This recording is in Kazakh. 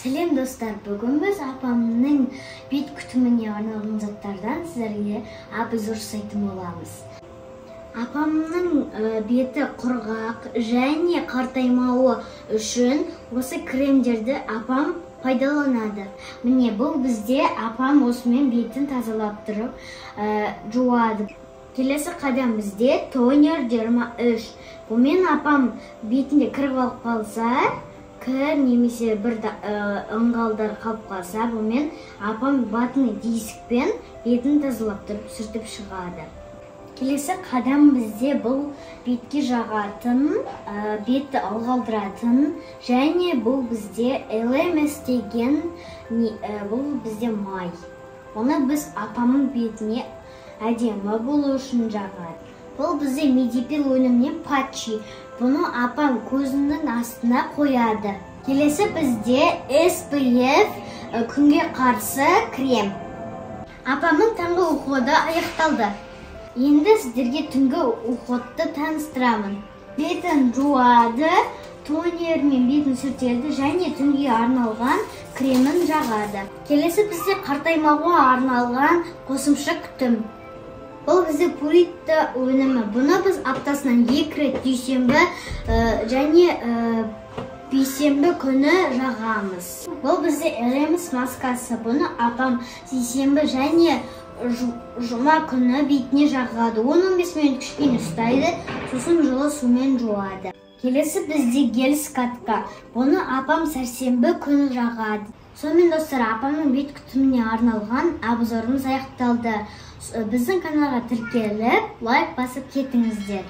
Сәлем, достар! Бүгін біз апамның бет күтіміне арналған заттардан сіздерге обзор жасайтын боламыз. Апамның беті құрғақ және қартаймауы үшін осы кремдерді апам пайдаланады. Міне, бұл бізде апам осымен бетін тазалап тұрып жуады. Келесі қадам бізде тонер 23. Бұмен апам бетінде кір қалып қалса, кір немесе бір ыңғалдар қалып қалса, бұмен апам ватный дискпен бетін тазалап тұрып сүртіп шығады. Келесі қадам бізде бұл бетке жағатын, бетті ылғалдыратын және бұл бізде LMS деген, бұл бізде май. Оны біз апамның бетіне әдемі болу үшін жағады. Бұл бізде Медипил өнімінен патчи. Бұны апам көзінің астына қояды. Келесі бізде SPF күнге қарсы крем. Апамның таңғы уходы аяқталды. Енді сіздерге түнгі уходты таныстырамын. Бетін жуады, тонермен бетін сүртеді және түнге арналған кремін жағады. Келесі бізде қартаймауға арналған қосымша күтім. Бұл бізде Пуритта өнімі. Бұны біз аптасына 2 рет дүйсенбі және бейсенбі күні жағамыз. Бұл бізде LMS маскасы. Бұны апам сейсенбі және жұма күні бетіне жағады. 10-15 минут кішкене ұстайды, сосын жылы сумен жуады. Келесі бізде гель скатка. Бұны апам сәрсенбі күні жағады. Сонымен, достар, апамның бет күтіміне арналған обзорымыз аяқталды. Біздің каналға тіркеліп, лайк басып кетіңіздер.